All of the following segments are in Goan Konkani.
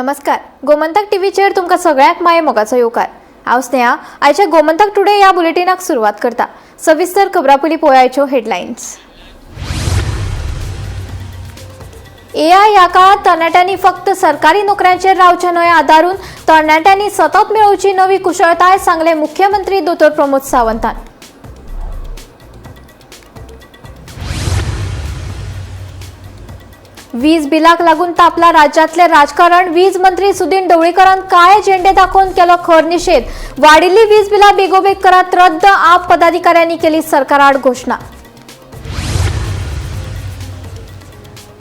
नमस्कार, गोमंतक टीव्हीचेर तुमकां सगळ्यांक माये मोगाचो येवकार. हांव स्नेहा. आयच्या गोमंतक टुडे ह्या बुलेटिनाक सुरवात करता. सविस्तर खबरां पयलीं पळयाच्यो हेडलायन्स. एआय ह्या काळात तरणाट्यांनी फक्त सरकारी नोकऱ्यांचेर रावचें न्हय, आदारून तरणाट्यांनी सतत मेळोवची नवी कुशळताय, सांगले मुख्यमंत्री दोतोर प्रमोद सावंतान. वीज बिलाक लागून तापला राज्यातले राजकारण. वीज मंत्री सुदिन ढवळीकरान काळे झेंडे दाखोवन केलो खर निशेध. वाडिल्ली वीज बिलां बेगोबेग करात रद्द, आप पदाधिकाऱ्यांनी केली सरकाराआड घोशणा.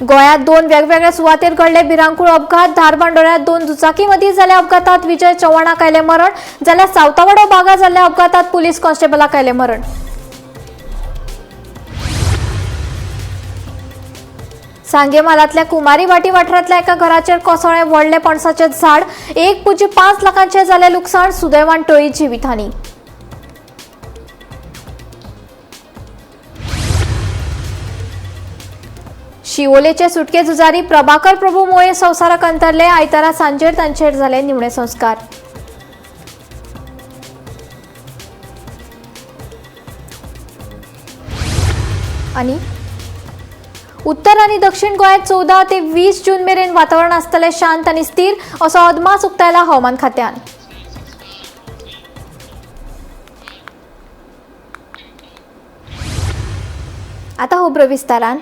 गोंयांत दोन वेगवेगळ्या सुवातेर घडले भिरांकूळ अपघात. धारबांदोड्यात दोन दुचाकी मदीं जाल्ल्या अपघातात विजय चव्हाणाक आयलें मरण, जाल्यार सावतावाडो बागा जाल्ल्या अपघातात पुलीस कॉन्स्टेबलाक आयलें मरण. सांगे म्हालांतल्या कुमारी वाटी वाठारांतल्या एका घराचेर कोसळ्ळें व्हडलें पणसाचें झाड. 1.5 लाखांचें जालें लुकसाण. सुदैवान टळी जिवितहानी. शिवोलेचे सुटके झुजारी प्रभाकर प्रभू मोये संवसाराक अंतरले. आयतारा सांजेर तांचेर जाले निमणे संस्कार. आनी उत्तर आनी दक्षिण गोंयांत 14 ते 20 जून मेरेन वातावरण आसतलें शांत आनी स्थिर, असो अदमास उक्तायला हवामान खात्यान. आता खबरो विस्तारान.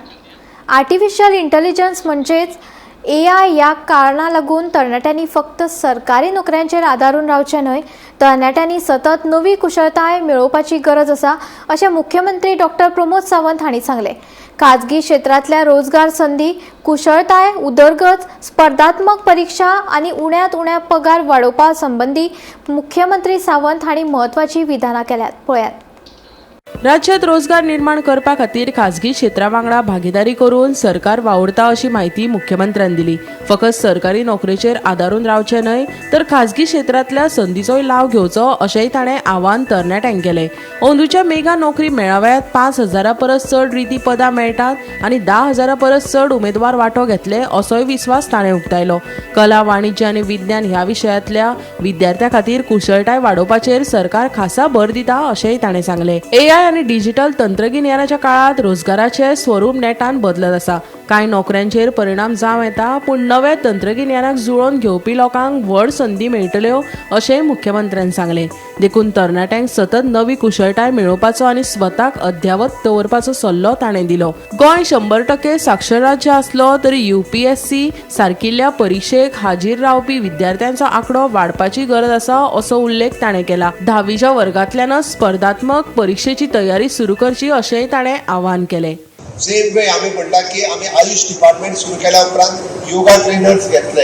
आर्टिफिशियल इंटेलिजन्स म्हणजेच एआय ह्या कारणा लागून तरणाट्यांनी फक्त सरकारी नोकऱ्यांचेर आदारून रावचें न्हय, तरणाट्यांनी सतत नवी कुशळताय मेळोवपाची गरज आसा, अशें मुख्यमंत्री डॉक्टर प्रमोद सावंत हांणी सांगलें. खाजगी क्षेत्रांतल्या रोजगार संदी, कुशळताय उदरगत, स्पर्धात्मक परिक्षा आनी उण्यांत उण्या पगार वाडोवपा संबंदी मुख्यमंत्री सावंत हांणी म्हत्वाचीं विधानां केल्यात. पळयात. राज्यात रोजगार निर्माण करपा खातीर खाजगी क्षेत्रा वांगडा भागीदारी करून सरकार वावुरता, अशी म्हायती मुख्यमंत्र्यान दिली. फकत सरकारी नोकरेचेर आदारून रावचें न्हय, तर खाजगी क्षेत्रांतल्या संदीचोय लाव घेवचो, अशेंय ताणें आवाहन तरणाट्यांक केलें. अंदूच्या मेगा नोकरी मेळाव्यात 5 हजारा परस चड रिती पदां मेळटात आनी 10 हजारा परस चड उमेदवार वांटो घेतले, असोय विस्वास ताणें उक्तायलो. कला, वाणिज्य आनी विज्ञान ह्या विशयांतल्या विद्यार्थ्यां खातीर कुशळटाय वाडोवपाचेर सरकार खासा भर दिता, अशेंय ताणें सांगलें. एआय आनी डिजिटल तंत्रगिन्यानाच्या काळांत रोजगाराचे स्वरूप नेटान बदलत आसा. कांय नोकऱ्यांचेर परिणाम जावं येता, पूण नव्या तंत्रगिन्यानाक जुळोवन घेवपी लोकांक व्हड संदी मेळटल्यो, अशेंय मुख्यमंत्र्यान सांगलें. देखून तरणाट्यांक सतत नवी कुशळटाय मेळोवपाचो आनी स्वताक अद्यावत दवरपाचो सल्लो ताणें दिलो. गोंय 100% साक्षर राज्य आसलो तरी यूपीएससी सारकिल्ल्या परिक्षेक हाजीर रावपी विद्यार्थ्यांचो आंकडो वाडपाची गरज आसा, असो उल्लेख ताणें केला. धावीच्या वर्गांतल्यानच स्पर्धात्मक परिक्षेची तयारी सुरू करची, अशेंय ताणें आवाहन केलें. सेम वे आमी म्हणटा की आमी आयुष डिपार्टमेंट सुरू केल्या उपरांत योगा ट्रेनर्स घेतले.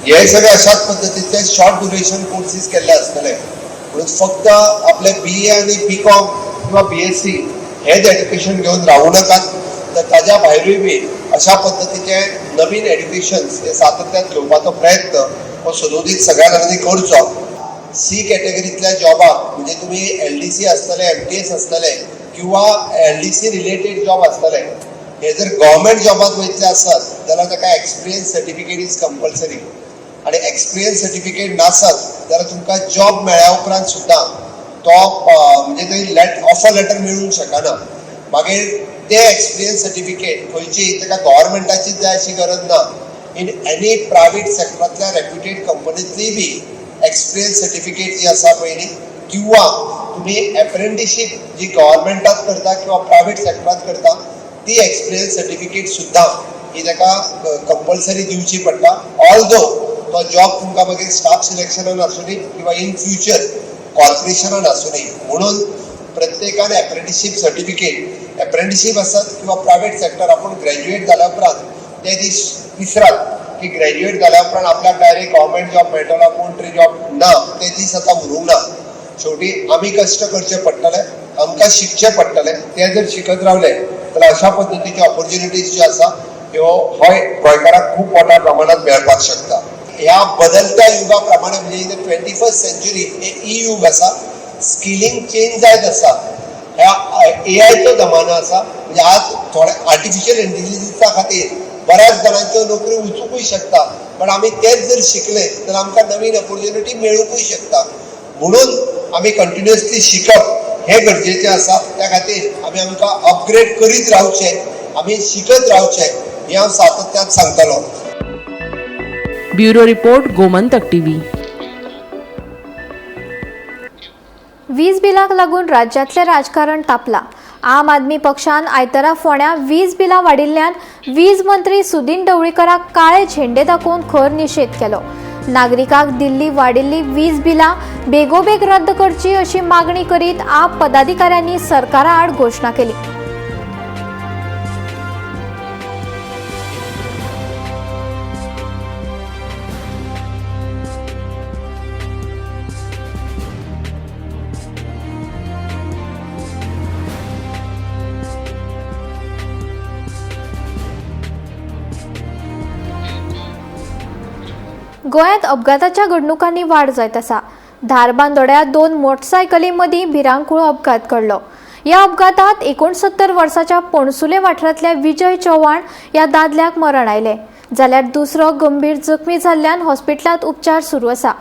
हे सगळे अशाच पद्दतीचे शॉर्ट ड्युरेशन कोर्सीस केल्ले आसतले. म्हणून फक्त आपले बी ए आनी बी कॉम किंवा बी एस सी हेच एड्युकेशन घेवन रावूं नाकात, तर ताज्या भायरूय बी अशा पद्दतीचे नवीन एड्युकेशन हे सातत्यान घेवपाचो प्रयत्न हो सदोदीत सगळ्या जाणांनी करचो. सी कॅटेगरीतल्या जॉबाक, म्हणजे तुमी एलडीसी आसतले, एमटीएस आसतले किंवा एलडीसी रिलेटेड जॉब आसतले, हे जर गव्हर्मेंट जॉबात वयतले आसत जाल्यार ताका एक्सपिरियन्स सर्टिफिकेट is compulsory. आणि एक्सपिरियन्स सर्टिफिकेट नासत जाल्यार तुमकां जॉब मेळ्ळ्या उपरांत सुद्दां तो म्हणजे थंय ऑफर लेटर मेळूंक शकना. मागीर ते एक्सपिरियन्स सर्टिफिकेट खंयची ताका गव्हर्मेंटाचीच जाय अशी गरज ना. इन एनी प्रायवेट सेक्टरांतल्या रेप्युटेड कंपनींतली बी एक्सपिरियन्स सर्टिफिकेट जी आसा पळय न्ही, किंवा तुमी एप्रेंटिशीप जी गव्हर्मेंटात करता किंवा प्रायवेट सेक्टरांत करता, ती एक्सपिरियन्स सर्टिफिकेट सुद्दां ही ताका कंपल्सरी दिवची पडटा. ऑल दो तो जॉब तुमकां मागीर स्टाफ सिलेक्शनान आसूं किंवा इन फ्युचर कॉर्पोरेशनान आसूं. म्हणून प्रत्येकान एप्रेंटिशीप सर्टिफिकेट, एप्रेंटिशीप आसत किंवा प्रायवेट सेक्टर, आपूण ग्रॅज्युएट जाल्या उपरांत ते दीस विसरात की ग्रॅज्युएट जाल्या उपरांत आपल्याक डायरेक्ट गव्हर्मेंट जॉब मेळटलो, कोण तरी जॉब ना. ते दीस आतां उरूंक ना. शेवटी आमी कश्ट करचे पडटले, आमकां शिकचें पडटलें. ते जर शिकत रावले जाल्यार अशा पद्दतीच्यो ऑपॉर्च्युनिटीज ज्यो आसा ह्यो हय गोंयकारांक खूब मोठ्या प्रमाणात मेळपाक शकता. ह्या बदलत्या युगा प्रमाणे, म्हणजे in the 21st century, हे ई युग आसा, स्किलिंग चेंज जायत आसा. ह्या एआयचो जमानो आसा. म्हणजे आज थोडे आर्टिफिशियल इंटेलिजन्सा खातीर बऱ्याच जाणांच्यो नोकरी वचुंकूय शकता. बट पण आमी तेच जर शिकले तर आमकां नवीन ऑपॉर्च्युनिटी मेळुंकूय शकता. म्हणून आमी कंटिन्युअसली शिकप हें गरजेचें आसा. त्या खातीर आमी आमकां अपग्रेड करीत रावचें, आमी शिकत रावचें हें हांव सातत्यान सांगतलो. Bureau report, Gomantak TV. वीज बिलाक लागून राज्यांतलें राजकारण तापलां. आम आदमी पक्षान आयतारा फोंड्या वीज बिलां वाडिल्ल्यान वीज मंत्री सुदिन ढवळीकराक काळे झेंडे दाखोवन खर निशेध केलो. नागरिकांक दिल्ली वाडिल्ली वीज बिलां बेगोबेग रद्द करची अशी मागणी करीत आप पदाधिकाऱ्यांनी सरकारा आड घोशणा केली. गोंयांत अपघाताच्या घडणुकांनी वाड जायत आसा. धारबांदोड्या 2 मोटरसायकली मदीं भिरांकूळ अपघात घडलो. ह्या अपघातात 69 वर्साच्या पणसुले वाठारांतल्या विजय चव्हाण ह्या दादल्याक मरण आयलें, जाल्यार दुसरो गंभीर जखमी जाल्ल्यान हॉस्पिटलांत उपचार सुरू आसा.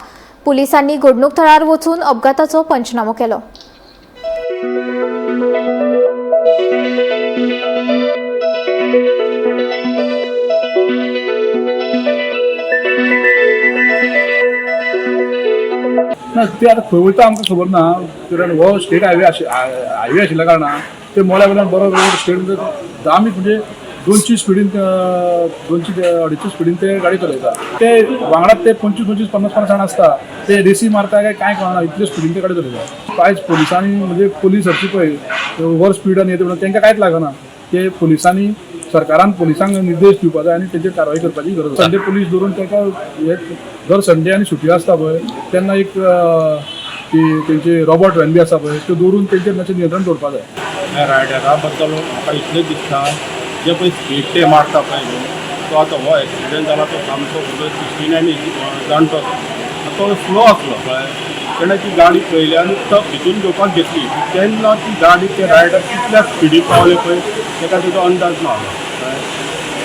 पुलिसांनी घडणूक थळार वचून अपघाताचो पंचनामो केलो. ना ते आतां खंय वयता आमकां खबर ना, कारण हो स्टेट हायवे हायवे आशिल्ल्या कारणान ते मोळ्या वयल्यान बरो रोड स्टेट आमी म्हणजे 200 स्पिडीन 200 250 स्पिडीन ते गाडी चलयता. ते वांगडा ते 25 25 50 50 जाण आसता, ते रेसी मारता काय कांय कळना, इतले स्पिडीन ते गाडी चलयता. आयज पोलिसांनी म्हणजे पोलीस हरशी पळय ओवर स्पीड आनी येता म्हणून तांकां कांयच लागना. ते पोलिसांनी सरकारान पोलिसांक निर्देश दिवपा जाय आनी तेजेर कारवाय करपाची गरज आसा. संडे पोलीस दवरून ताका हे दर संडे आनी सुटी आसता पळय तेन्ना एक ती तेंचे रोबोट व्हॅन बी आसा पळय त्यो दवरून तेंचेर मातशें नियंत्रण दवरपा जाय. ह्या रायडरा बद्दल म्हाका इतलें दिसता, जे पळय स्पीड ते मारता पळय न्हू, तो आतां हो एक्सिडंट जाला तो सामको 69 जाणटो तो स्लो आसलो कळ्ळें. तेणें ती गाडी पळयली आनी तो भितून घेवपाक घेतली तेन्ना ती गाडी ते रायडर कितल्या स्पिडीन पावले पळय ताका तेजो अंदाज ना कळ्ळें.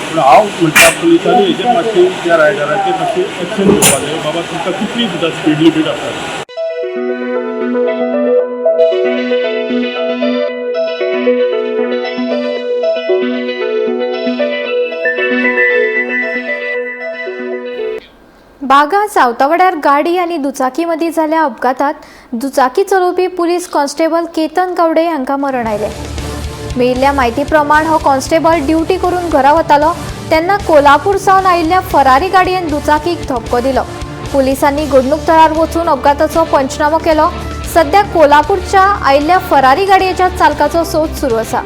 पूण हांव म्हणटा पुलिसांनी हेजेर मातशी त्या रायडराचेर मातशी एक्शन घेवपाक जाय, बाबा तुमकां कितली सुद्दां स्पीड लिमीट आसा. बागा सावतावाड्यार गाडी आनी दुचाकी मदीं जाल्ल्या अपघातात दुचाकी चलोवपी पुलीस कॉन्स्टेबल केतन गावडे हांकां मरण आयलें. मेळिल्ल्या म्हायती प्रमाण हो कॉन्स्टेबल ड्युटी करून घरा वतालो तेन्ना कोल्हापूर सावन आयिल्ल्या फरारी गाडयेन दुचाकीक धपको दिलो. पुलिसांनी घडणूक थळार वचून अपघाताचो पंचनामो केलो. सध्या कोल्हापूरच्या आयिल्ल्या फरारी गाडयेच्या चालकाचो सोद सुरू आसा.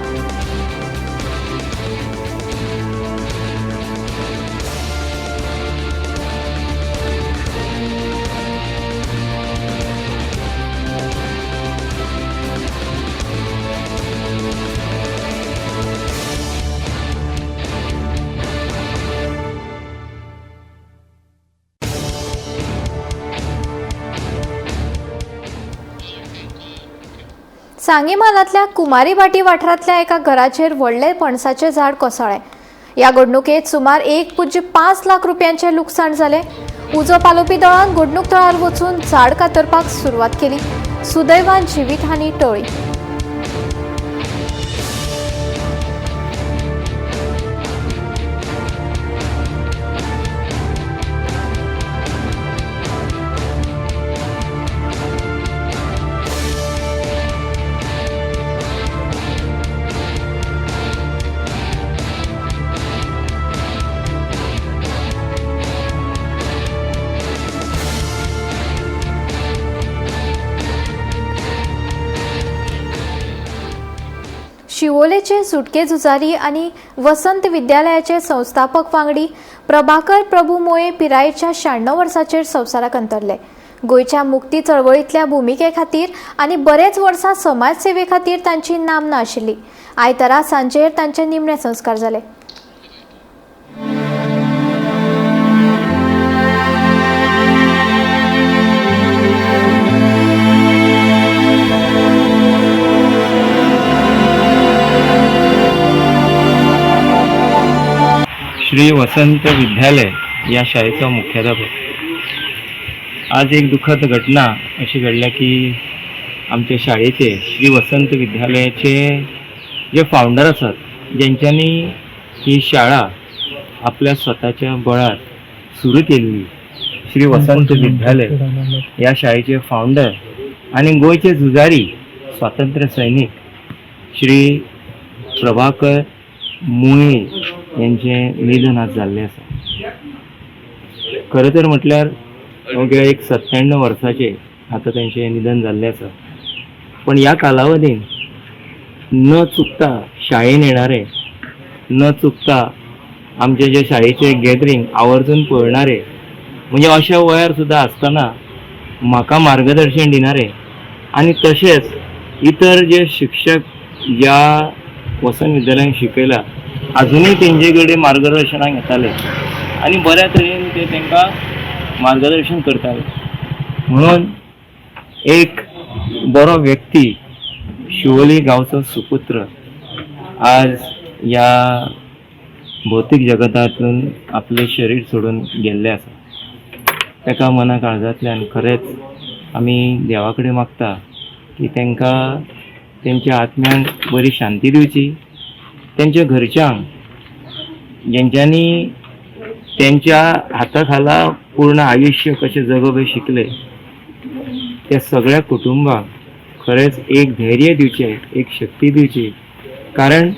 सांगे म्हालांतल्या कुमारीभाटी वाठारांतल्या एका घराचेर व्हडलें पणसाचें झाड कोसळ्ळें. ह्या घडणुकेंत सुमार 1.5 लाख रुपयांचें लुकसाण जालें. उजो पालोवपी दळान घडणूक थळार वचून झाड कातरपाक सुरवात केली. सुदैवान जिवीतहानी टळ्ळी. शिवोलेचे सुटके झुजारी आनी वसंत विद्यालयाचे संस्थापक वांगडी प्रभाकर प्रभू मोये पिरायेच्या 96 वर्साचेर संवसाराक अंतरले. गोंयच्या मुक्ती चळवळींतल्या भुमिके खातीर आनी बरेच वर्सां समाजसेवे खातीर तांची नामना आशिल्ली. आयतारा सांजेर तांचे निमणे संस्कार जाले. श्री वसंत विद्यालय ह्या शाळेचो मुख्याध्यापक. आज एक दुखद घटना अशी घडल्या की आमच्या शाळेचे श्री वसंत विद्यालयाचे जे फावंडर आसात, जेंच्यांनी ही शाळा आपल्या स्वताच्या बळार सुरू केल्ली, श्री वसंत विद्यालय ह्या शाळेचे फावंडर आनी गोंयचे झुजारी स्वातंत्र्य सैनीक श्री प्रभाकर मुळे यांचें निधन आज जाल्लें आसा. खरें तर म्हटल्यार अवघ्या एक 97 वर्साचे आतां तेंचें निधन जाल्लें आसा, पण ह्या कालावधीन न चुकता शाळेन येणारे, न चुकता आमचे जे शाळेचे गॅदरींग आवर्जून पळयणारे, म्हणजे अशा वयार सुद्दां आसतना म्हाका मार्गदर्शन दिणारे आनी तशेंच इतर जे शिक्षक ह्या वसंत विद्यालयान शिकयला अजुनूय तेंचे कडेन मार्गदर्शनाक येताले आनी बऱ्या तरेन ते तांकां मार्गदर्शन करताले. म्हणून एक बरो व्यक्ती, शिवोली गांवचो सुपुत्र आज ह्या भौतीक जगतांतून आपलें शरीर सोडून गेल्लें आसा. ताका मना काळजांतल्यान खरेंच आमी देवा कडेन मागता की तांकां तेंच्या आत्म्यांक बरी शांती दिवची, तेंच्या घरच्यांक जेंच्यांनी तेंच्या हाता खाला पूर्ण आयुश्य कशें जगप हें शिकले, त्या सगळ्या कुटुंबाक खरेंच एक धैर्य दिवचें, एक शक्ती दिवची. कारण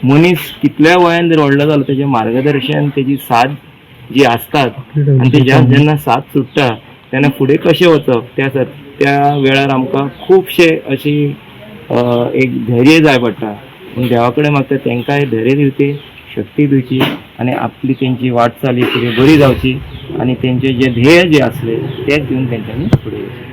मनीस कितल्या वयान जर व्हडलो जालो तेजें मार्गदर्शन, तेजी साथ जी आसतात आनी तेज्या जेन्ना साथ सुट्टा तेन्ना फुडें कशें वचप त्या त्या वेळार आमकां खुबशे अशी एक धैर्य जाय पडटा. पूण देवा कडेन मागता तांकांय धैर्य दिवचें, शक्ती दिवची आनी आपली तेंची वाटचाली फुडें बरी जावची आनी तेंचे जे ध्येय जे आसले तेच घेवन तेंच्यांनी फुडें वचचें.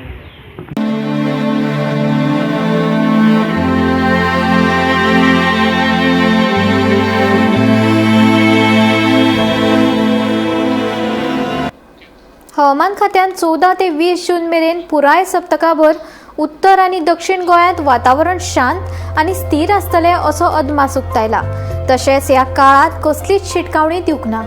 हवामान खात्यान 14 ते 20 जून मेरेन पुराय सप्तकाभर उत्तर आनी दक्षिण गोंयांत वातावरण शांत आनी स्थिर आसतलें असो अदमास उक्तायला. तशेंच ह्या काळांत कसलीच शिटकावणी दिवंक ना.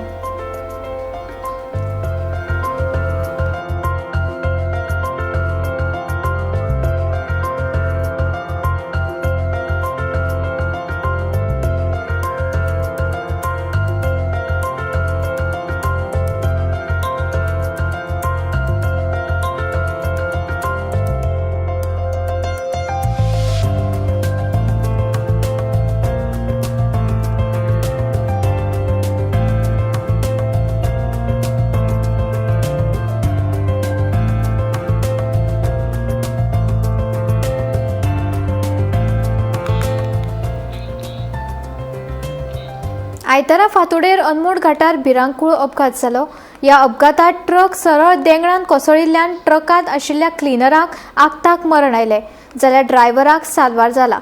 आयतारा फातोडेर अनमोड घाटार भिरांकूळ अपघात जालो. ह्या अपघातात ट्रक सरळ देंगणान कोसळिल्ल्यान ट्रकांत आशिल्ल्या क्लिनराक आक्ताक मरण आयलें, जाल्यार ड्रायव्हराक साल्वार जाला.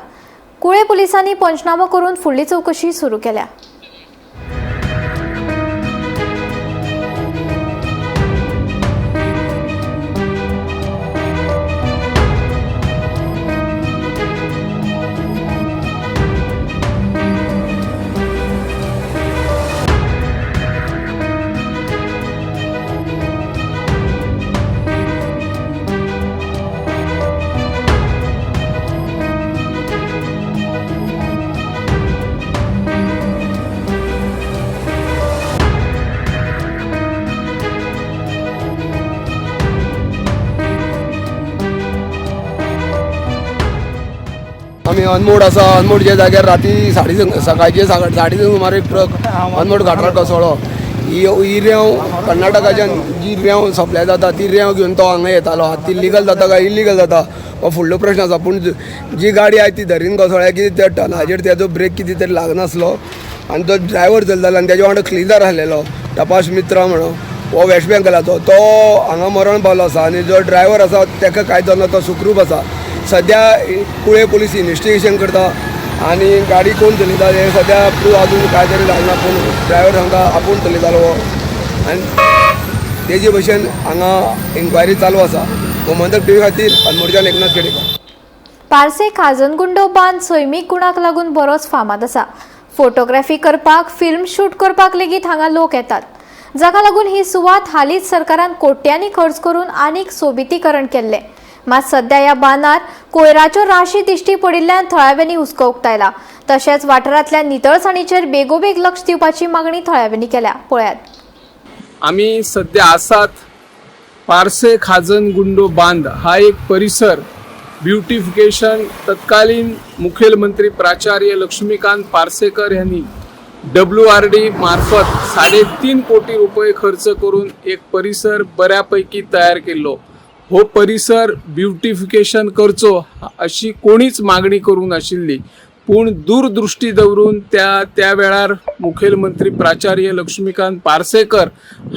कुळे पुलिसांनी पंचनामो करून फुडली चवकशी सुरू केल्या. आमी अनमोड आसा, अनमोड जे जाग्यार राती सकाळचे 3:30 सुमार एक ट्रक अनमोड घाटार कोसळ्ळो. ही रेंव कर्नाटकाच्यान जी रेंव सप्लाय जाता ती रेंव घेवन तो हांगा येतालो. आतां ती लिगल जाता काय इलिगल जाता हो फुडलो प्रश्न आसा. पूण जी गाडी आसा ती धरीन कोसळ्ळ्या की त्या टनाचेर तेजो ब्रेक कितें तरी लागनासलो आनी तो ड्रायव्हर चलतालो आनी तेज्या वांगडा क्लिनर आसलेलो तपास मित्रा म्हणून, हो वेस्ट बेंगलाचो, तो हांगा मरण पावलो आसा. आनी जो ड्रायव्हर आसा ताका कांय जालें तो सुखरूप आसा. सद्या कुळे पुलीस इन्वेस्टिगेशन करता आनी गाडी कोण चलयता हें सद्या प्रूव अजून कांय तरी जालें ना, पूण ड्रायव्हर सांगता आपूण चलयतालो हो आनी तेजे भशेन हांगा इन्क्वायरी चालू आसा. गोमंतक टीव्ही खातीर अनमोडच्यान एकनाथ खेडेकर. पार्से खाजनगुंडो बांद सैमीक गुणाक लागून बरोच फामाद आसा. फोटोग्राफी करपाक, फिल्म शूट करपाक लेगीत हांगा लोक येतात. जाका लागून ही सुवात हालींच सरकारान कोट्यांनी खर्च करून आनीक सोबितीकरण केल्लें. मात सध्या ह्या बांदार कोयराच्यो राशी दिश्टी पडिल्ल्यान थळाव्यांनी हुस्को उक्तायला. तशेंच वाठारांतल्या नितळसाणीचेर बेगोबेग लक्ष दिवपाची मागणी थळाव्यांनी केल्या. पळयात. आम्ही सध्या आसात पार्से खाजन गुंडो बांद हा एक परिसर ब्युटिफिकेशन तत्कालीन मुख्यमंत्री प्राचार्य लक्ष्मीकांत पार्सेकर यांनी WRD मार्फत 3.5 कोटी रुपये खर्च करून एक परिसर बऱ्यापैकी तयार केलो. हो परिसर ब्युटिफिकेशन करचो अशी कोणीच मागणी करूंक नाशिल्ली, पूण दूरदृष्टी दवरून त्या त्या वेळार मुखेलमंत्री प्राचार्य लक्ष्मीकांत पार्सेकर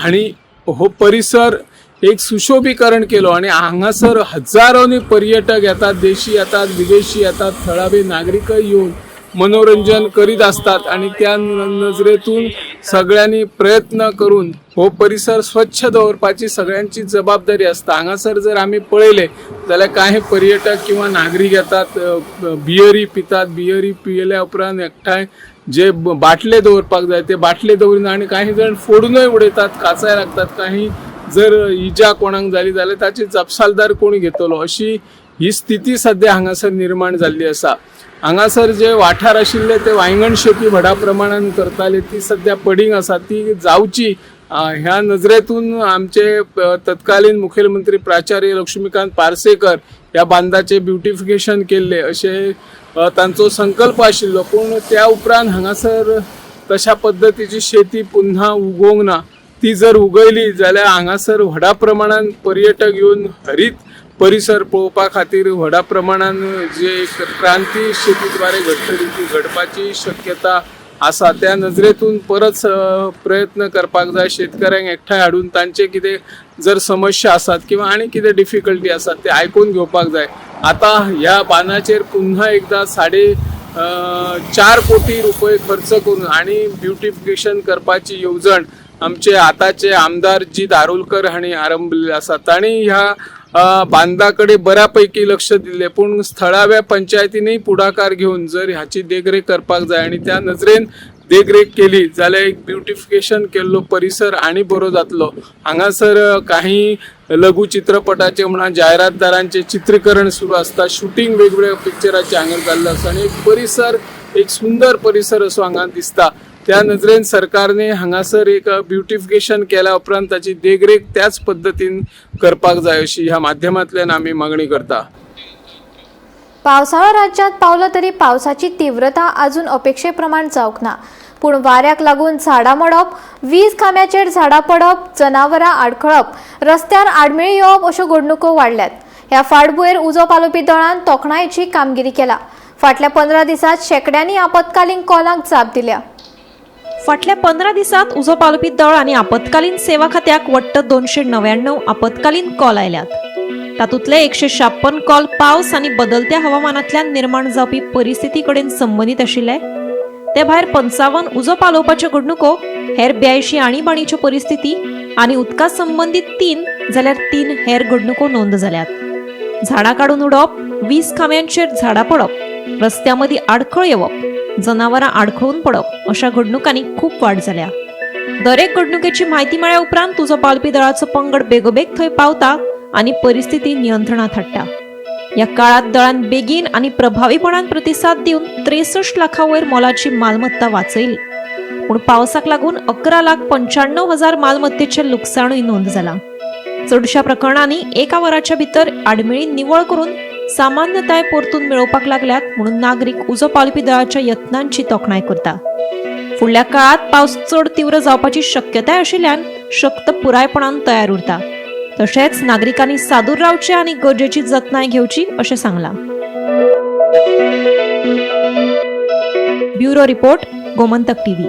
हांणी हो परिसर एक सुशोभीकरण केलो आणि हांगासर हजारोंनी पर्यटक येतात, देशी येतात, विदेशी येतात, थळावे नागरिकय येवन मनोरंजन करीत असतात आणि त्या नजरेतून सगळ्यांनी प्रयत्न करून हो परिसर स्वच्छ दवरपाची सगळ्यांची जबाबदारी आसता. हांगासर जर आमी पळयलें जाल्यार कांय पर्यटक किंवा नागरीक येतात, बियरी पितात, बियरी पियेल्या उपरांत एकठांय जे बाटले दवरपाक जाय ते बाटले दवरिना आनी काही जाण फोडूनय उडयतात, काचाय लागतात. काही जर इजा कोणाक जाली जाल्यार ताची जापसालदार कोण घेतलो अशी ही स्थिती सध्या हांगासर निर्माण जाल्ली आसा. हांगासर जे वाठार आशिल्ले ते वांयगण शेती व्हडा प्रमाणान करताले, ती सध्या पडींग आसा, ती जावची ह्या नजरेतून आमचे तत्कालीन मुखेलमंत्री प्राचार्य लक्ष्मीकांत पार्सेकर ह्या बांदाचे ब्युटिफिकेशन केल्ले अशें तांचो संकल्प आशिल्लो. पूण त्या उपरांत हांगासर तशा पद्दतीची शेती पुन्हा उगोवंक ना. ती जर उगयली जाल्यार हांगासर व्हडा प्रमाणान पर्यटक येवन हरीत परिसर पळोवपा खातीर व्हडा प्रमाणान जे एक क्रांती शेतीद्वारे घडटली ती घडपाची शक्यता आसा. त्या नजरेतून परत प्रयत्न करपाक जाय, शेतकऱ्यांक एकठांय हाडून तांचे कितें जर समस्या आसात किंवा आनी कितें डिफिकल्टी आसात ते आयकून घेवपाक जाय. आतां ह्या बांदाचेर पुन्हा एकदा 4.5 कोटी रुपये खर्च करून आनी ब्युटिफिकेशन करपाची येवजण आमचे आताचे आमदार जी दारुलकर हांणी आरंभलेली आसा. तांणी ह्या बांदा कडेन बऱ्यापैकी लक्ष दिल्लें, पूण थळाव्या पंचायतीनय पुढाकार घेवन जर हाची देखरेख करपाक जाय आनी त्या नजरेन देखरेख केली जाल्यार एक ब्युटिफिकेशन केल्लो परिसर आनी बरो जातलो. हांगासर काही लघु चित्रपटाचे म्हणा जायरातदारांचे चित्रीकरण सुरू आसता, शुटींग वेगवेगळ्या पिक्चराचे हांगा जाल्लें आसा आनी एक परिसर एक सुंदर परिसर असो हांगा दिसता. त्या नजरेन सरकारने हांगासर एक ब्युटिफिकेशन केल्या उपरांत ताची देखरेख त्याच पद्दतीन करपाक जाय अशी ह्या माध्यमांतल्यान आमी मागणी करता. पावसाळो राज्यांत पावलो तरी पावसाची तीव्रता अजून अपेक्षे प्रमाण जावंक ना. पूण वाऱ्याक लागून झाडां मोडप, वीज खांब्याचेर झाडां पडप, जनावरां आडखळप, रस्त्यार आडमेळी येवप अश्यो घडणुको वाडल्यात. ह्या फाटभुंयेर उजो पालोवपी दळान तोखणायेची कामगिरी केला. फाटल्या 15 दिसांत शेंकड्यांनी आपत्कालीन कॉलांक जाप दिल्या. फाटल्या 15 दिसांत उजो पालोवपी दळ आनी आपत्कालीन सेवा खात्याक वट्ट 299 आपत्कालीन कॉल आयल्यात. तातूंतले 156 कॉल पावस आनी बदलत्या हवामानांतल्यान निर्माण जावपी परिस्थिती कडेन संबंदीत आशिल्ले. ते भायर 55 उजो पालोवपाच्यो घडणुको, हेर 82 आणीबाणीच्यो परिस्थिती आनी उदका संबंदीत 3 जाल्यार 3 हेर घडणुको नोंद जाल्यात. झाडां काडून उडोवप, वीज खांब्यांचेर झाडां पडप, रस्त्या मदीं आडखळ येवप, जनावरां आडखळून पडप अशा घडणुकांनी खूब वाड जाल्या. दरेक घडणुकेची म्हायती मेळ्ळ्या उपरांत उजो पालोवपी दळाचो पंगड बेगोबेग थंय पावता आनी परिस्थिती नियंत्रणांत हाडटा. ह्या काळांत दळान बेगीन आनी प्रभावीपणान प्रतिसाद दिवन 63 लाखां वयर मोलाची मालमत्ता वाचयली. पूण पावसाक लागून 11,95,000 मालमत्तेचें लुकसाणूय नोंद जालां. चडशा प्रकरणांनी एका वराच्या भितर आडमेळी निवळ करून सामान्यताय परतून मेळोवपाक लागल्यात म्हणून नागरीक उजो पालोवपी दळाच्या यत्नांची तोखणाय करता. फुडल्या काळात पावस चड तीव्र जावपाची शक्यताय आशिल्ल्यान शक्त पुरायपणान तयार उरता. तशेंच नागरिकांनी सादूर रावचें आनी गरजेची जतनाय घेवची अशें सांगलां. Bureau report, Gomantak TV.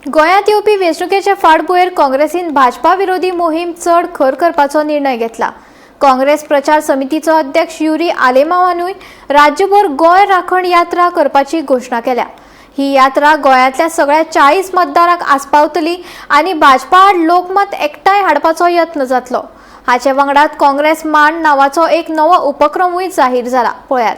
गोंयांत येवपी वेंचणुकेचे फाटभुंयेर काँग्रेसीन भाजपा विरोधी मोहीम चड खर करपाचो निर्णय घेतला. काँग्रेस प्रचार समितीचो अध्यक्ष युरी आलेमावानूय राज्यभर गोंय राखण यात्रा करपाची घोशणा केल्या. ही यात्रा गोंयांतल्या सगळ्या 40 मतदारांक आस्पावतली आनी भाजपा आड लोकमत एकठांय हाडपाचो यत्न जातलो. हाचे वांगडाच काँग्रेस मांड नांवाचो एक नवो उपक्रमूय जाहीर जाला. पळयात.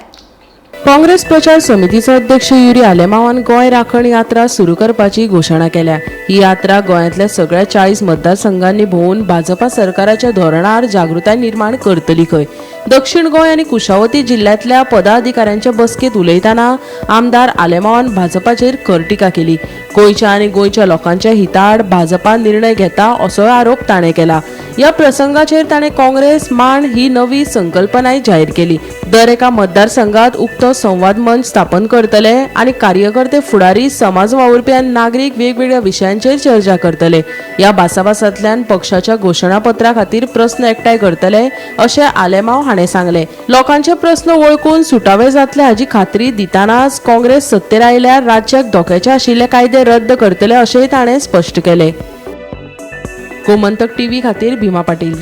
काँग्रेस प्रचार समितीचो अध्यक्ष युरी आलेमावान गोंय राखण यात्रा सुरू करपाची घोशणा केल्या. ही यात्रा गोंयांतल्या सगळ्या 40 मतदारसंघांनी भोंवून भाजपा सरकाराच्या धोरणार जागृताय निर्माण करतली खंय. दक्षिण गोंय आनी कुशावती जिल्ह्यांतल्या पदाधिकाऱ्यांच्या बसकेत उलयतना आमदार आलेमावान भाजपाचेर खर टिका केली. गोंयच्या आनी गोंयच्या लोकांच्या हिताआड भाजपा निर्णय घेता असोय आरोप ताणें केला. ह्या प्रसंगाचेर ताणें काँग्रेस मांड ही नवी संकल्पनाय जाहीर केली. दर एका मतदारसंघात उक्तो संवाद मंच स्थापन करतले आनी कार्यकर्ते, फुडारी, समाज वावुरपी आनी नागरीक वेगवेगळ्या विशयांचेर चर्चा करतले. ह्या भासाभासांतल्यान पक्षाच्या घोशणापत्रा खातीर प्रस्न एकठांय करतले अशें आलेमाव हाणें सांगलें. लोकांचे प्रस्न वळखून सुटावे जातले हाची खात्री दितनाच काँग्रेस सत्तेर आयल्यार राज्याक धोक्याचे आशिल्ले कायदे रद्द करतले अशेंय ताणें स्पश्ट केलें. गोमंतक टीव्ही खातीर भीमा पाटील.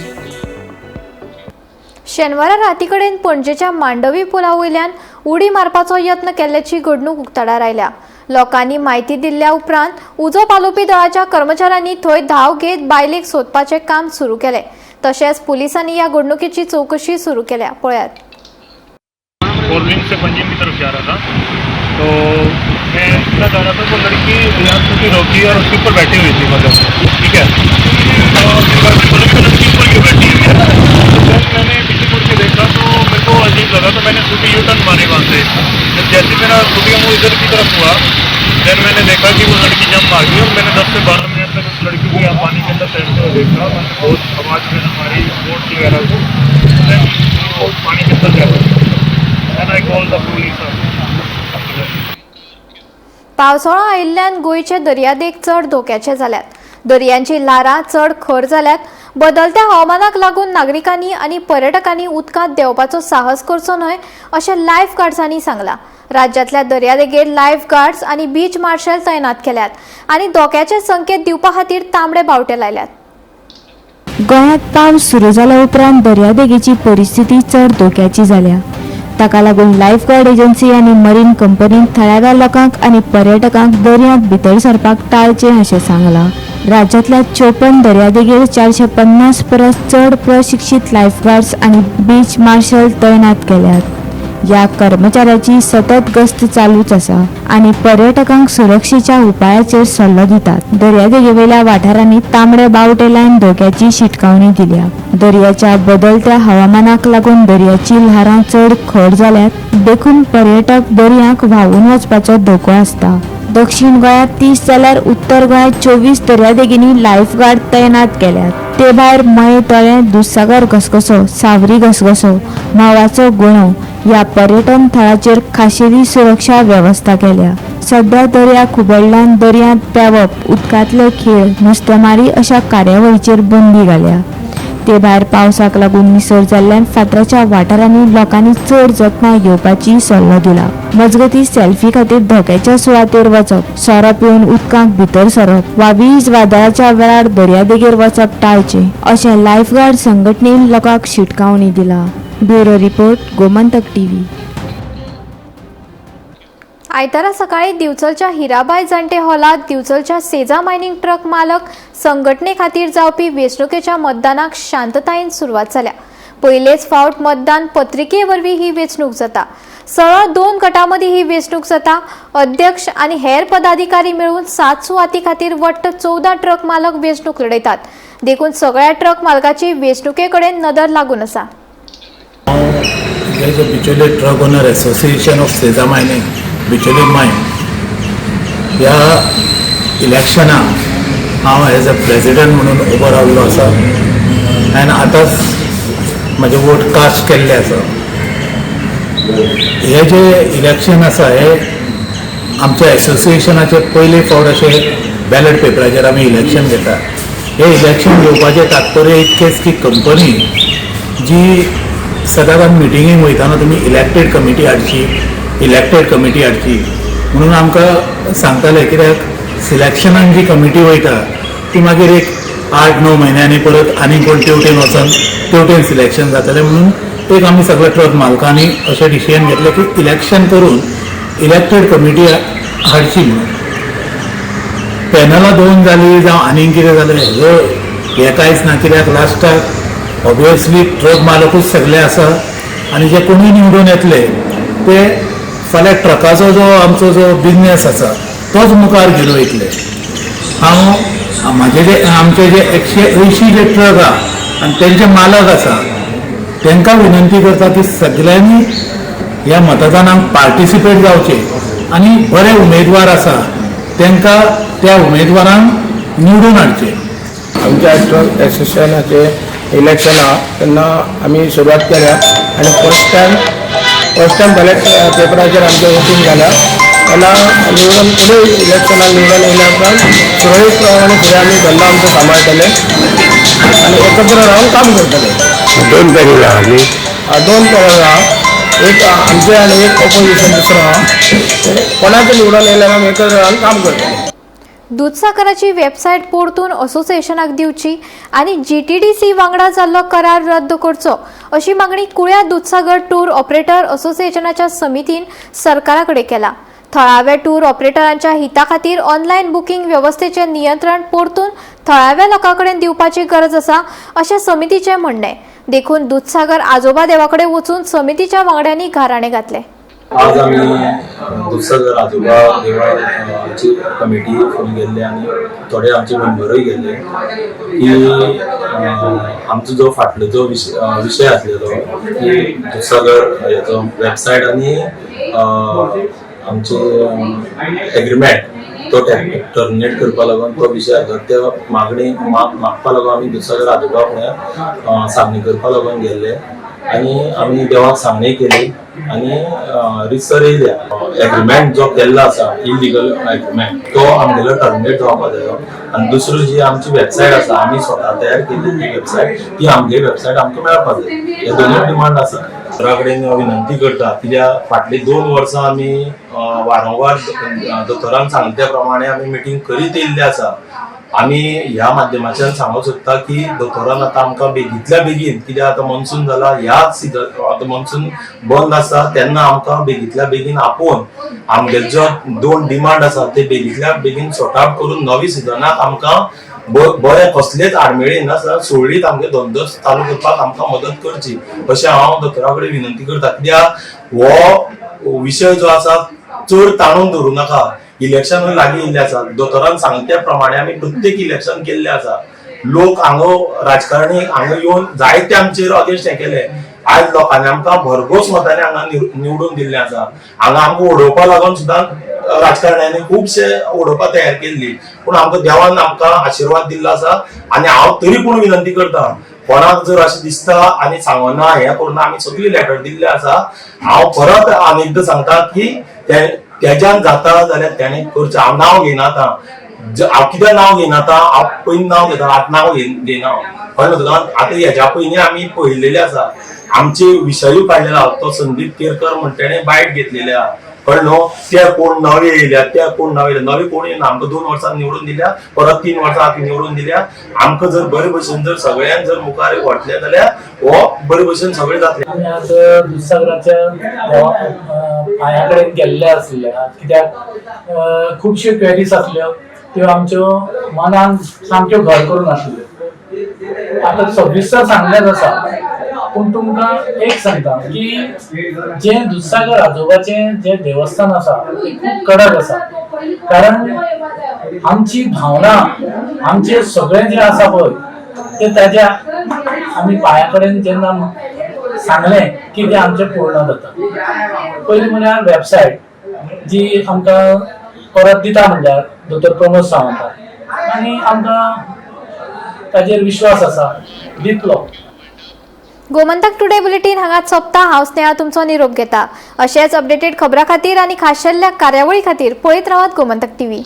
शेनवारा रातीकडेन पणजेच्या मांडवी पुला वयल्यान उडी मारपाचो यत्न केल्ल्याची घडणूक उक्ताडार आयल्या. लोकांनी म्हायती दिल्ल्या उपरांत उजो पालोवपी दळाच्या कर्मचाऱ्यांनी थंय धांव घेत बायलेक सोदपाचें काम सुरू केलें. तशेंच पुलिसांनी ह्या घडणुकेची चवकशी सुरू केल्या. पळयात. फोरलिंग से पंजिम की तरफ जा रहा था, तो मैं इतना जा रहा था तो लड़की यहाँ स्कूटी रोकी और उसके ऊपर बैठी हुई थी, मतलब ठीक है। तो बोले कि लड़की ऊपर क्यों बैठी हुई है, तो फिर मैंने पीछे मुड़ के देखा तो मेरे को अजीब लगा, तो मैंने स्कूटी यू टर्न मारी वहाँ से। जब जैसे मेरा स्कूटी का मुँह इधर की तरफ हुआ, then मैंने देखा कि वो लड़की जंप मार गई और मैंने 10 से 12 मिनट तक उस लड़की को यहाँ पानी के अंदर तैरते हुए देखा। मैंने बहुत आवाज़ वगैरह मारी बोट वगैरह को, then वो पानी के अंदर जा गई। Then I called the police. पावसाळो आयिल्ल्यान गोंयचे दर्यादेग चड धोक्याचे जाल्यात. दर्यांची ल्हारां चड खर जाल्यात. बदलत्या हवामानाक लागून नागरिकांनी आनी पर्यटकांनी उदकांत देंवपाचो साहस करचो न्हय अशें लायफ गार्ड्सांनी सांगलां. राज्यांतल्या दर्यादेगेर लायफ गार्ड्स आनी बीच मार्शल तैनात केल्यात आनी धोक्याचे संकेत दिवपा खातीर तांबडे बावटे लायल्यात. गोंयांत पावस सुरू जाल्या उपरांत दर्यादेगेची परिस्थिती चड धोक्याची जाल्या. ताका लागून लायफगार्ड एजन्सी आनी मरीन कंपनीन थळाव्या लोकांक आनी पर्यटकांक दर्यांत भितर सरपाक टाळचें अशें सांगलां. राज्यांतल्या 54 दर्यादेगेर 450 परस चड प्रशिक्षीत लायफगार्ड्स आनी बीच मार्शल तैनात केल्यात. ह्या कर्मचाऱ्यांची सतत गस्त चालूच आसा आनी पर्यटकांक सुरक्षेच्या उपायाचेर सल्लो दितात. दर्यादेगेवेल्या वाठारांनी तांबडे बावटे लावन धोक्याची शिटकावणी दिल्या. दर्याच्या बदलत्या हवामानाक लागून दर्याची ल्हारां चड खर जाल्यात, देखून पर्यटक दर्याक व्हांवून वचपाचो धोको आसता. दक्षिण गोंयांत 30 जाल्यार उत्तर गोंयांत 24 दर्यादेगेंनी लायफगार्ड तैनात केल्यात. ते भायर मये तळें, दुदसागर घसघसो, सावरी घसघसो, म्होंवाचो गुणो ह्या पर्यटन थळाचेर खाशेली सुरक्षा वेवस्था केल्या. सध्या दर्या खुबळ्ळ्यान दर्यांत पेंवप, उदकांतले खेळ, नुस्तेमारी अशा कार्यावळीचेर बंदी घाल्या. ते भायर पावसाक लागून निसर जाल्ल्यान फातराच्या वाठारांनी लोकांनी चड जतनाय घेवपाची सल्लो दिला. मजगतीं सेल्फी खातीर धोक्याच्या सुवातेर वचप, सोरो पिवन उदकांत भितर सरप वा वीज वादळाच्या वेळार दर्यादेगेर वचप टाळचें अशें लायफगार्ड संघटनेन लोकांक शिटकावणी दिला. Bureau report, Gomantak TV. आयतारा सकाळी दिवचलच्या हिराबाय जाणटे हॉलात दिवचलच्या सेजा मायनिंग ट्रक मालक संघटने खातीर जावपी वेंचणुकेच्या मतदानाक शांततायेन सुरवात जाल्या. पयलेच फावट मतदान पत्रिके वरवीं ही वेंचणूक जाता. सरळ 2 गटां मदीं ही वेंचणूक जाता. अध्यक्ष आनी हेर पदाधिकारी मेळून 7 सुवाती खातीर वट्ट 14 ट्रक मालक वेंचणूक लढयतात. देखून सगळ्या ट्रक मालकाची वेंचणुके कडेन नदर लागून आसा. हे जे Bicholim truck owner association of Seza mining Bicholim mine ह्या इलेक्शनाक हांव एज अ प्रेजिडंट म्हणून उबो रावल्लो आसा आनी आतांच म्हजे वोट कास्ट केल्ले आसा. हे जे इलेक्शन आसा हे आमच्या एसोसिएशनाचे पयले फावट अशें बॅलट पेपराचेर आमी इलेक्शन घेता. हे इलेक्शन घेवपाचें तात्पर्य इतकेंच की कंपनी जी सदांच आमी मिटिंगेक वयताना तुमी इलेक्टेड कमिटी हाडची, इलेक्टेड कमिटी हाडची म्हणून आमकां सांगताले. कित्याक सिलेक्शनाक जी कमिटी वयता ती मागीर एक 8-9 म्हयन्यांनी परत आनीक कोण तेवटेन वचोन तेवटेन सिलेक्शन जातलें म्हणून एक आमी सगळे ट्रक मालकांनी अशें डिसिजन घेतलें की इलेक्शन करून इलेक्टेड कमिटी हाडची म्हणून. पॅनलां दोन जालीं जावं आनीक कितें जालें हेजो हें कांयच ना, कित्याक लास्टाक ऑबियसली ट्रक मालकूच सगळे आसा आनी जे कोणूय निवडून येतले ते फाल्यां ट्रकाचो जो आमचो जो बिजनेस आसा तोच मुखार घेवन वयतले. हांव म्हाजे जे आमचे जे 180 जे ट्रक आहा आनी तेंचे मालक आसा तांकां विनंती करता की सगळ्यांनी ह्या मतदानाक पार्टिसिपेट जावचे आनी बरे उमेदवार आसा तांकां त्या उमेदवारांक निवडून हाडचे. आमच्या ट्रक एसोसिएशनाचे इलेक्शन आहा तेन्ना आमी सुरवात केल्या आनी फर्स्ट टायम बॅलेट पेपराचेर आमचें वोटींग जाल्या. तेन्ना निवडून फुडें इलेक्शनाक निवडून येयल्या उपरांत सुरळीत प्रमाणे फुडें आमी धंदो आमचो सांबाळटले आनी एकत्र रावन काम करतले. दोन पॅनल आहा न्ही? दोन पॅनल आहा, एक आमचे आनी एक ऑपोजिशन दुसरो आहा. कोणाचे निवडून येयल्यार आमी एकत्र रावन काम करतले. दुधसागराची वेबसायट परतून असोसिएशनाक दिवची आनी GTDC वांगडा जाल्लो करार रद्द करचो अशी मागणी कुळ्या दुधसागर टूर ऑपरेटर असोसिएशनाच्या समितीन सरकारा कडेन केला. थळाव्या टूर ऑपरेटरांच्या हिता खातीर ऑनलायन बुकींग वेवस्थेचें नियंत्रण परतून थळाव्या लोकां कडेन दिवपाची गरज आसा अशें समितीचें म्हणणें. देखून दुधसागर आजोबा देवा कडेन वचून समितीच्या वांगड्यांनी घाराणें घातलें. आज आमी दुधसागर आजोबा देवळाची कमिटी फुडें गेल्ले आनी थोडे आमचे मेंबरूय गेल्ले की आमचो जो फाटलो जो विशय आसलेलो की दुधसागर हेचो वेबसायट आनी आमचो एग्रीमेंट तो टर्मिनेट करपा लागून तो विशय आसलो. त्या मागणी मागपा लागून आमी दुधसागर आजोबा फुडें सांगणी करपा लागून गेल्ले आनी आमी देवाक सांगणी केली आनी रितसर येयल्या. एग्रीमेंट जो केल्लो आसा इलिगल एग्रीमेंट तो आमगेलो टर्मिनेट जावपा जायो आनी दुसरी जी आमची वेबसायट आसा आमी स्वता तयार केल्ली ती वेबसायट ती आमगे वेबसायट आमकां मेळपा जाय. हे दोनूय डिमांड आसा. सरा कडेन विनंती करता कित्याक फाटलीं 2 वर्सां आमी वारंवार दोतोरान सांगल्या त्या प्रमाणे आमी मिटींग करीत येयल्ले आसा. आमी ह्या माध्यमाच्यान सांगूंक सोदता की दोतोरान आतां आमकां बेगींतल्या बेगीन, कित्याक आतां मॉन्सून जाला, ह्या सिजन आतां मॉन्सून बंद आसा तेन्ना आमकां बेगींतल्या बेगीन आपोवन आमगेले जो 2 डिमांड आसा ते बेगींतल्या बेगीन सॉर्ट आवट करून नवी सिजनाक आमकां बरें कसलेच आडमेळी नासतना सुरळीत आमगे धंदो चालू करपाक आमकां मदत करची अशें हांव दोतोरा कडेन विनंती करता. कित्याक हो विशय जो आसा चड ताणून धरूं नाका. इलेक्शन लागीं येयल्लें आसा. दोतोरान सांगता त्या प्रमाणे आमी प्रत्येक इलेक्शन केल्लें आसा. लोक हांगा राजकारणी हांगा येवन जायते आमचेर अगेन्स्ट हें केले. आयज लोकांनी आमकां भरघोस मतांनी हांगा निवडून दिल्लें आसा. हांगा आमकां उडोवपा लागून सुद्दां राजकारण्यांनी खुबशे उडोवपा तयार केल्ली, पूण आमकां देवान आमकां आशिर्वाद दिल्लो आसा. आनी हांव तरी पूण विनंती करता कोणाक जर अशें दिसता आनी सांगना हें करुना, आमी सगळी लेटर दिल्ले आसा. हांव परत आनी एकदां सांगता की तेज्यान जाता जाल्यार तेणें करचें. हांव नांव घेयना आतां, हांव कित्याक नांव घेयना आतां, हांव पयलीं नांव घेता, आतां नांव घेयना हांव. कळ्ळें तुका? आतां हेज्या पयलीं आमी पळयलेले आसा, आमचे विशयूय काडलेलो आहा. तो संदीप केरकर म्हण तेणें बायट घेतलेले आहा. कळ्ळें न्हू? ते कोण नवे येयल्या, ते कोण नवे येयल्या, नवे कोण येयना. आमकां 2 वर्सां निवडून दिल्या, परत 3 वर्सां आतां निवडून दिल्या. आमकां जर बरे भशेन जर सगळ्यांक जर मुखार व्हरतले जाल्यार हो बरे भशेन सगळें जातलें. आमी आज दुधसागराच्या पांया कडेन गेल्ले आसले कित्याक खुबश्यो क्वेरीज आसल्यो त्यो आमच्यो मनान सामक्यो घर करून आसल्यो. आतां सविस्तर सांगलेंच आसा, पूण तुमकां एक सांगता की जें दुधसागर आजोबाचें जें देवस्थान आसा तें खूब कडक आसा. कारण आमची भावना, आमचें सगळें जें आसा पळय तें ताज्या आमी पांया कडेन जेन्ना सांगलें की तें आमचें पूर्ण जाता. पयलीं म्हळ्यार वेबसायट जी आमकां परत दिता म्हणल्यार दोतोर प्रमोद सावंत आनी आमकां ताजेर विश्वास आसा दितलो. गोमंतक टुडे बुलेटीन हांगाच सोंपता. हांव स्नेहा तुमचो निरोप घेता. अशेंच अपडेटेड खबरां खातीर आनी खाशेल्ल्या कार्यावळी खातीर पळयत रावात गोमंतक टीव्ही.